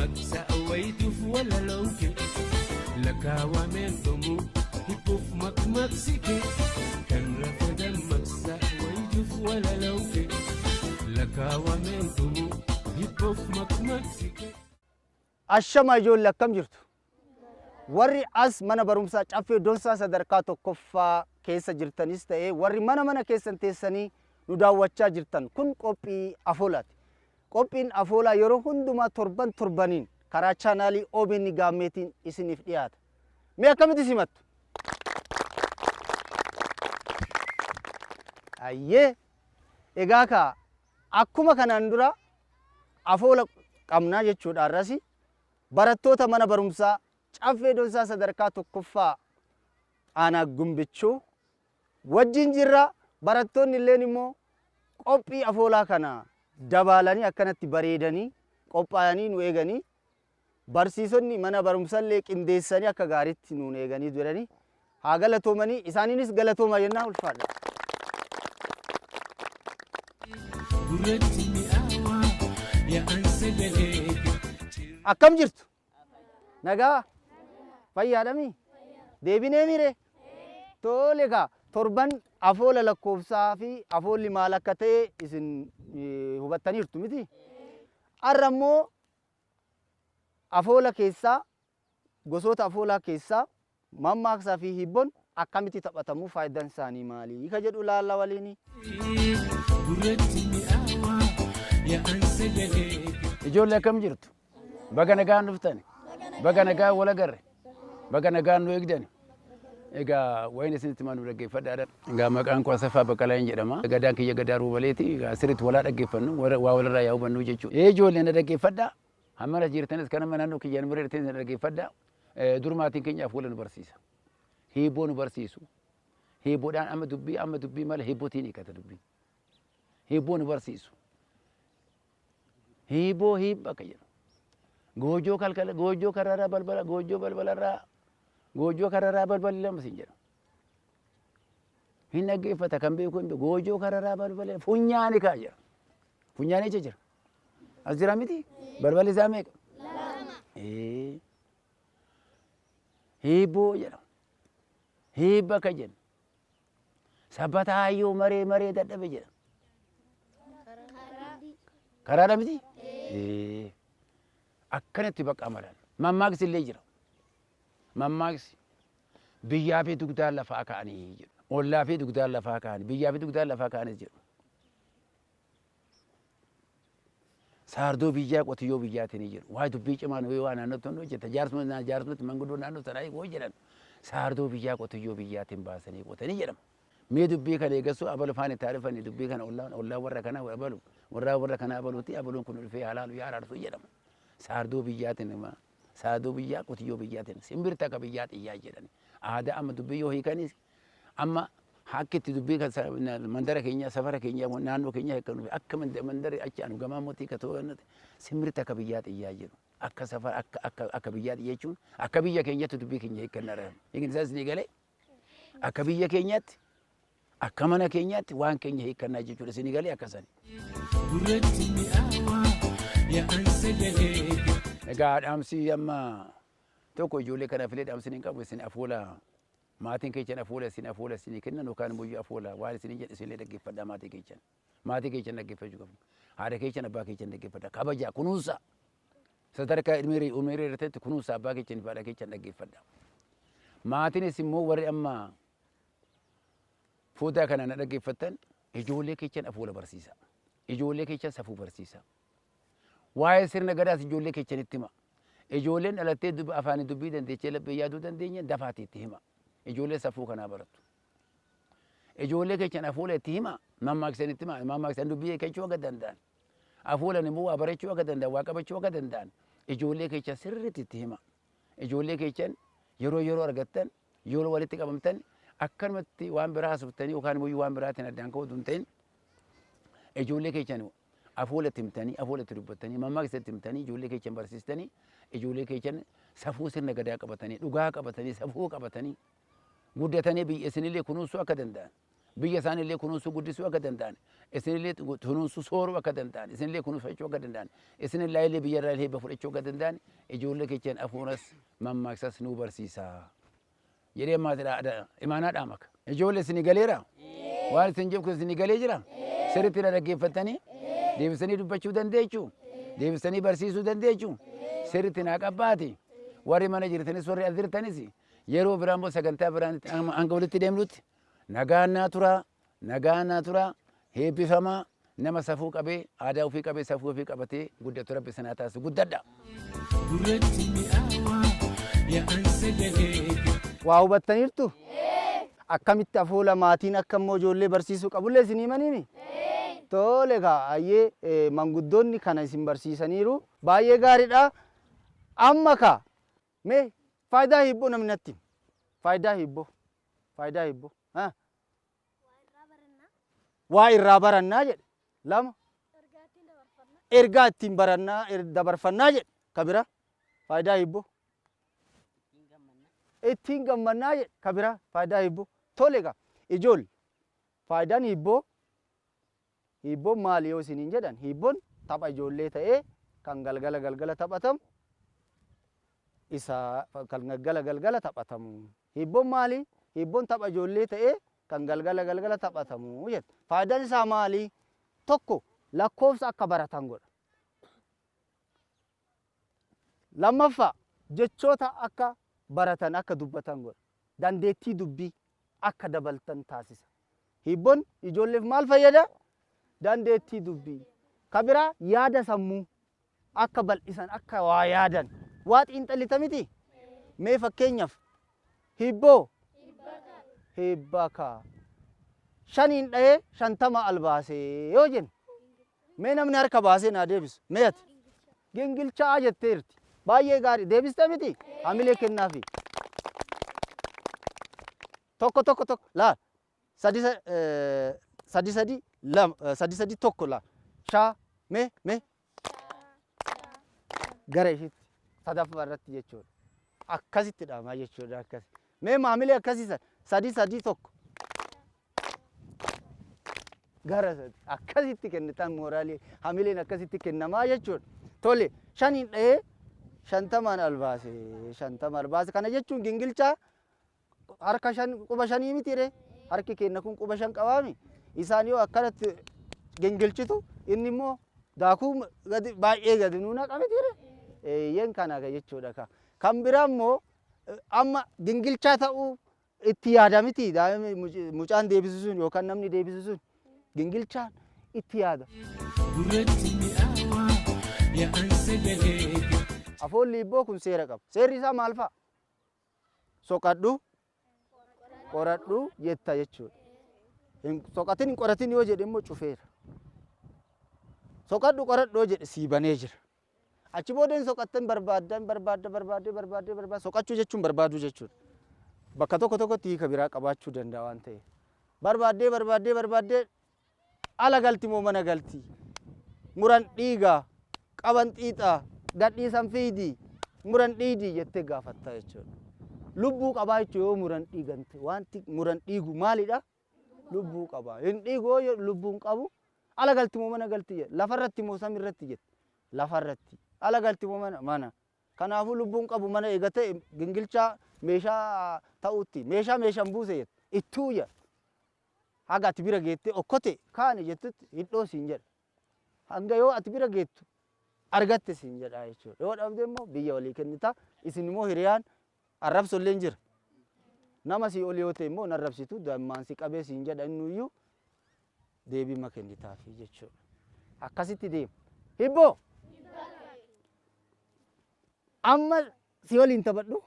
Dammaqsa wayituuf walalooke lakkaawameen dhumu hibbuuf maqmaqsike kan rafe dammaqsa wayituuf walalooke lakkaawameen dhumu hibbuuf maqmaqsike. Ashama ijoollee, akkam jirtu? Warri as mana barumsaa Caffee Donsaa sadarkaa tokkoffaa keessa jirtanis ta'ee warri mana mana keessan teessanii nu daawwachaa jirtan, kun qophii afoolaati. Qophiin afoolaa yeroo hundumaa torban torbaniin karaa chaanaalii OBN Gaammeetiin isiniif dhiyaata. Mee akkamitti simattu? Ayyee, egaa kaa akkuma kanaan dura afoola qabnaa jechuudha. Har'as barattoota mana barumsaa Caffee Donsaa sadarkaa tokkoffaa aanaa Gumbichuu wajjin jirra. Barattoonni illeen immoo qophii afoolaa kana dabaalanii akkanatti bareedanii qophaa'anii nu eeganii, barsiisonni mana barumsallee qindeessanii akka gaariitti nuun eeganii jiranii, haa galatoomanii. Isaaniinis galatooma jennaa, ulfaadha. Gurratti mi'aawaa yaa'an sagalee. Akkam jirtu? Nagaa? Fayyaadhamii? Deebinee miire? Tole kaa, torban afoola lakkoofsaa fi afoolli maal akka ta'e isin hubattaniirtu miti? Har'a immoo afoola keessaa, gosoota afoolaa keessaa mammaaksaa fi hiibboon akkamitti taphatamu, faayidaan isaanii maali ka jedhu laalla waliini. Gurratti mi'aawaa yaa'an sagalee. Ijoollee, akkam jirtu? Baga nagaan dhuftani. Baga nagaan wal agarre. Baga nagaan nu eegdani. Egaa wayin isinitti himaa nu dhaggeeffadhaadha. Egaa maqaan koo Asaffaa Baqqalaan jedhama. Gadaan kiyya gadaa Ruubaleeti. Egaa sirriitti walaa dhaggeeffannu, waa walirraa yaa hubannu jechuudha. Ee ijoollee, na dhaggeeffadhaa. Hammana jirtanis kan amma naannoo kiyyaan bira jirtanis na dhaggeeffadhaa. Dur maatiin keenya afuula nu barsiisa. Hiiboo nu barsiisu. Hiiboodhaan amma dubbii mala hiibootiin hiikata dubbii. Hiiboo nu barsiisu. Hiiboo hiibba akka jedhu. Goojoo kalkala, goojoo karraraa balbala, goojoo balbalarraa, goojoo karraraa balballi lama siin jedhu. Hin dhaggeeffata, kan beeku hin beeku. Goojoo karraraa balbala funyaani kaa jedha. Funyaan eessa jira? As jira miti? Balballi isaa meeqa? Lama. Hiiboo jedhama. Hiibba akka jennu. Sabbata hayyoo maree maree dadhabe jedha. Karaadha miti? Akkanatti bakka amalan. Mammaaksi illee jira. Mammaaksi biyyaa fi dugdaan lafaa ka'anii jedhu. Ollaa fi dugdaan lafaa ka'anii, biyyaa fi dugdaan lafaa ka'anis jedhu. Saardoo biyyaa qotiyyoo biyyaatiin jedhu. Waa dubbii cimaan wayii waa naannootti wanni hojjeta. Jaarsuma jaarsumatti manguddoo naannoo sanaa eeguu jedhan. Saardoo biyyaa qotiyyoo biyyaatiin baasanii qotanii jedhama. Mee dubbii kana eegasuu abalu faan itti dhufanii dubbii kana ollaan ollaan warra kanaa abalu, warraa warra kanaa abaluuti, abaluun kun dhufee halaalu yaa araarsu jedhama. Saardoo biyyaatiin hima. Saardoo biyyaa qotiyyoo biyyaatiin simbirta akka biyyaa xiyyaa jedhani. Aadaa amma dubbii yoo hiikanis amma akka itti dubbii kan mandara keenya, safara keenya, naannoo keenya akka nufi akka mandari achi anu gamaa mootii ka to'annate simbirta akka biyyaa xiyyaa jedhu. Akka safara akka biyyaa xiyyaa jechuun akka biyya keenyatti dubbii keenya hiikkannaa. Hiikni isaas ni galee, akka biyya keenyaatti, akka mana keenyaatti waan keenya hiikkannaa jechuudha. Isin galee akkasani. Gurratti mi'aawaa yaa'an sagalee. Egaa dhaamsi amma tokko ijoollee kanaaf illee dhaamsi hin qabu, isin afoola maatiin keessan afoola isin afoola isinii kennan yookaan immoo afoola waan isin jedhe isinillee dhaggeeffadhaa maatii keessan. Maatii keessan dhaggeeffachuu qabdu. Haadha keessan, abbaa keessan dhaggeeffadhaa. Kabajaa, kunuunsa. Sadarkaa umurii irratti kunuunsa, abbaa keessan fi haadha keessan dhaggeeffadhaa. Maatiinis immoo warri amma fuutaa kana na dhaggeeffattan, ijoollee keessan afoola barsiisa. Ijoollee keessan safuu barsiisa. Waa'ee sirna gadaas ijoollee keessanitti hima. Ijoolleen dhalattee afaanii dubbii dandeechee laphee yaaduu dandeenya dafaati itti hima. Ijoollee safuu kanaa barattu. Ijoollee keessan afoola itti hima, mammaaksan itti hima, mammaaksan dubbii hiikkachuu akka danda'an. Afoolan immoo waa barachuu akka danda'an, waa qabachuu akka danda'an ijoollee keessan sirriitti itti hima. Ijoollee keessan yeroo yeroo argattan, yeroo walitti qabamtan, akkanumatti waan biraa haasoftanii yookaan immoo waan biraatiin addaan ka'uu hin ta'in, ijoollee keessan afoola itti himtanii, afoola itti dubbattanii, mammaaksa itti himtanii, ijoollee keessan barsiistanii, ijoollee keessan safuu sirna gadaa qabatanii, dhugaa qabatanii, safuu qabatanii guddatanii biyya isinillee kunuunsuu akka danda'an. Biyya isaanillee kunuunsuu guddisuu akka danda'an, isinillee kunuunsuu sooruu akka danda'an, isinillee kunuunfachuu akka danda'an, isinillee illee biyya irraa eebba fudhachuu akka danda'an ijoollee keechaan afuuras mammaaksas nuu barsiisaa. Jedhee maatiidha imaanaa dhaamaka. Ijoollee isinii galeera? Waan isin jedhu isinii galee jira? Sirriitti na dhaggeeffattanii? Deebisanii dubbachuu dandeechuu? Deebisanii barsiisuu dandeechuu? Sirriitti naa qabbaati. Warri mana jirtanis warri as jirtanis yeroo biraa immoo sagantaa biraan hanga walitti deemnutti nagaan naa turaa, nagaan naa turaa, heebbifamaa, nama safuu qabee, aadaa ofii qabee, safuu ofii qabatee guddatu Rabbi sanaa taasisu guddadha. Gurratti mi'aawaa yaa'an sagalee. Waa hubattaniirtu? Akkamitti afoola maatiin akka immoo ijoollee barsiisuu qabullee isin himaniimi? Tole egaa ayyee manguddoonni kana isin barsiisaniiru. Baay'ee gaariidha. Amma kaa mee faayidaa hiibboo namni natti hima. Faayidaa hiibboo. Faayidaa hiibboo. Ha? Waa irraa barannaa jedhe. Lama. Ergaa ittiin barannaa dabarfannaa jedhe. Ka bira. Faayidaa hiibboo. Ittiin gammannaa jedhe. Ka bira. Faayidaa hiibboo. Tole egaa ijoolle faayidaan hiibboo hiibboon maali yoo isiniin jedhan hiibboon tapha ijoollee ta'ee kan galgala galgala taphatamu isa kan galgala galgala taphatamu. Hiibboon maali? Hiibboon tapha ijoollee ta'ee kan galgala galgala taphatamu jedha. Faayidaan isaa maali? Tokko lakkoofsa akka baratan godha. Lammaffaa jechoota akka baratan akka dubbatan godha. Dandeettii dubbii akka dabaltan taasisa. Hiibboon ijoolleef maal fayyada? Dandeettii dubbii. Ka biraa yaada sammuu akka bal'isan akka waa yaadan waa xiinxallita miti? Mee fakkeenyaaf hiibboo hiibbaka shaniin dhahee 50 albaasee yoo jenne mee namni harka baasee naa deebisu mee ati gingilchaa jetteerti baay'ee gaarii deebiste miti hamilee kennaafi tokko tokko tokko laal sadi sadi sadi lama sadi sadi tokko laal shaa mee mee gara ishiitti sadaffaa irratti jechuudha. Akkasitti dhaamaa jechuudha akkasi. Mee maamilee akkasii san sadi sadi tokko gara sadi akkasitti kennitan mooraalii hamileen akkasitti kennamaa jechuudha. Tole shaniin dhahee 50n albaase 50 albaase kana jechuun gingilchaa harka shan quba shanii miti ree harki keenya kun quba shan qabaami isaan yoo akkanatti gingilchitu inni immoo daakuu gadi baay'ee gadi nuu naqa miti ree eeyyeen kana jechuudha ka kan biraa immoo amma gingilchaa ta'uu itti yaada miti daa'imni mucaan deebisu sun yookaan namni deebisu sun gingilchaan itti yaada. Gurratti mi'aawaa yaa'an sagalee. Afoolli hibboo kun seera qaba. Seerri isaa maal fa'a? Soqadhu, qoradhu jetta jechuudha. Hin soqatin hin qoratin yoo jedhe immoo cufeera. Soqadhu qoradhu yoo jedhe sii banee jira. Achi booda hin soqatten barbaadda hin barbaadda barbaaddee barbaaddee barbaadde soqachuu jechuun barbaaduu jechuudha. Bakka tokko tokkotti hiika biraa qabaachuu danda'a waan ta'eef. Barbaaddee barbaaddee barbaaddee ala galti moo mana galti? Muran dhiiga, qaban xiixa, gadhiisan fiidi, muran dhiidi jettee gaafatta jechuudha. Lubbuu qabaa jechuun yoo muran dhiigan wanti muran dhiigu maalidha? Lubbuu qaba. Hin dhiigu yoo jedhu lubbuu hin qabu. Ala galti moo mana galti jedha. Lafarratti moo samiirratti jedha. Lafarratti. Ala galti moo mana? Mana. Kanaafuu lubbuun qabu mana eega ta'e gingilchaa meeshaa ta'utti meeshaa meeshaan buuse jedha. Ittuu jedha. Haga ati bira geettee okkote kaani jettutti hidhoo siin jedha. Hanga yoo ati bira geettu argatte siin jedha jechuudha. Yoo dhabde immoo biyya walii kennita. Isin immoo hiriyaan arrabso illee jira. Nama sii ol yoo ta'e immoo hin arrabsitu dammaan si qabee siin jedha innuyyuu deebii kennitaafi jechuudha. Akkasitti deema. Hibboo! Amma si waliin taphadhu.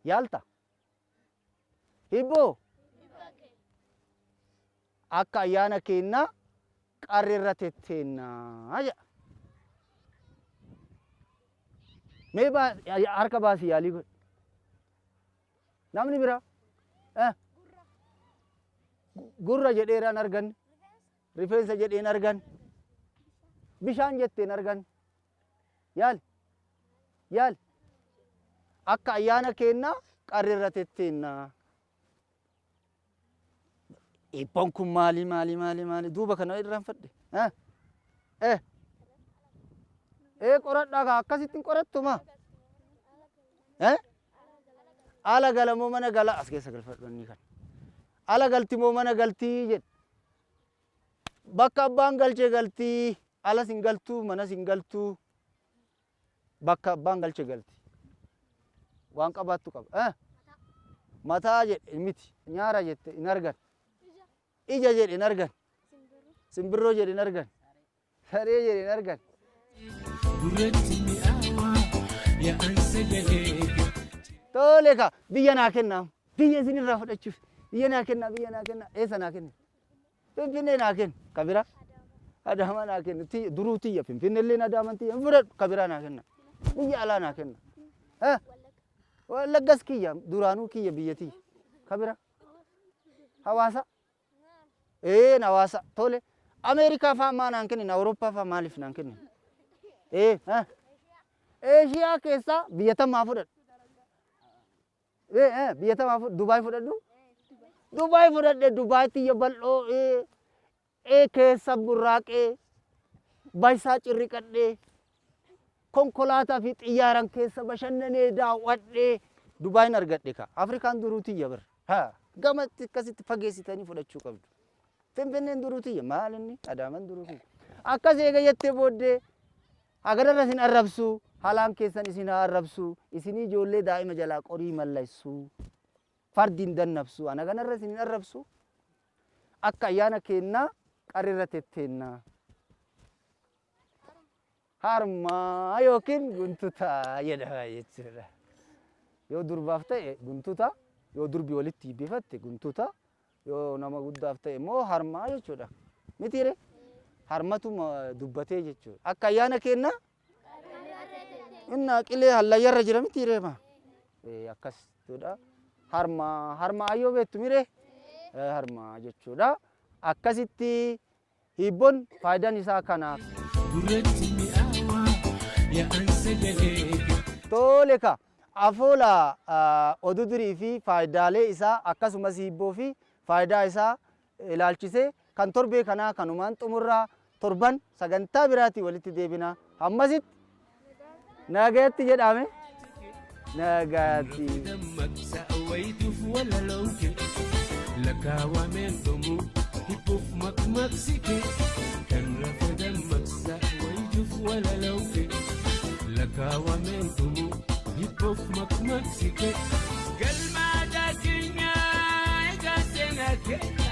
Yaalta? Hibboo! Akka ayyaana keennaa qarri irra tetteennaa jedha. Mee harka baasii yaalii godhi. Namni biraa? Gurra jedheera hin arganne. Rifeensa jedhee hin arganne. Bishaan jettee hin arganne. Yaali. Yaali. Akka ayyaana keennaa qarri irra tetteennaa. Hiibboon kun maali maali maali maali duuba kana irraanfadhe. Eh. Ee qoradhaa kaa akkasitti hin qorattu maa? Eh? Ala gala moo mana gala as keessa galfadhu inni kan. Ala galti moo mana galtii jedhe. Bakka abbaan galche galtii alas hin galtuu manas hin galtuu bakka abbaan galche galti. Waan qabaattu qaba. Eh? Mataa jedhe miti nyaara jette hin argan. Ija jedhe hin argan. Simbirroo jedhe hin argan. Saree jedhe hin argan. Gurratti mi'aawaa yaa'an sagalee. Tole ka biyya naa kennaa biyya isin irraa fudhachuuf biyya naa kennaa biyya naa kennaa eessa naa kenna Finfinnee naa kenna ka biraa Adaamaa naa kenna tiyya duruu tiyya Finfinnee illee Adaamaan tiyya hin fudhadhu ka biraa naa kenna biyya alaa naa kenna eh Wallaggas kiyya duraanuu kiyya biyya tiyya ka biraa Hawaasa Een hawaasa tole Ameerikaa faa maa naan kennin Awurooppaa faa maaliif naan kennin ee Eeshiyaa keessaa biyya tam haa fudhadhu ee eh, biyya tam haa fudhadhu Dubaay fudhadhu Dubaay fudhadhe Dubaay tiyya bal'oo ee ee keessa burraaqee baysaa cirriqadhee konkolaataa fi xiyyaaran keessa bashannanee daawwadhee Dubaayin argadhe ka Afrikaan duruu tiyya bar haa gamatti akkasitti fageessitanii fudhachuu qabdu. Finfinneen duruu tiyya maal inni Adaaman duruu tiyya. Akkas eega jettee booddee hagararra isin arrabsu halaan keessan isin haa arrabsu isinii ijoollee daa'ima jalaa qorii mallaysu fardi hin dannabsu ana kanarra isin hin arrabsu akka ayyaana keennaa qarrirra tetteennaa. Harmaa yookiin guntuta jedhama jechuudha. Yoo durbaaf ta'e guntuta, yoo durbi walitti hiibbifatte guntuta, yoo nama guddaaf ta'e immoo harmaa jechuudha. Mitiire? Harmatu dubbatee jechuudha. Akka ayyaana keennaa innaa qilee hallayyarra jira mitiire maa? Akkas jechuudha. Harmaa harmaa ayyoo beektu miree? Harmaa jechuudha. Akkasitti Hiibboon faayidaan isaa kanaaf. Gurratti mi'aawaa yaa'an sagalee. Tole ka afoola oduu durii fi faayidaalee isaa akkasumas hiibboo fi faayidaa isaa ilaalchisee kan torbee kanaa kanumaan xumurraa torban sagantaa biraatiin walitti deebina hammasitti nagayatti jedhame nagaatti. Dammaqsa wayituuf walalooke lakkaawameen dhumu hibbuuf maqmaqsike kan rafe dammaqsa wayituuf walalooke lakkaawameen dhumu hibbuuf maqmaqsike galma aadaa keenyaa egaa seenaa keenya.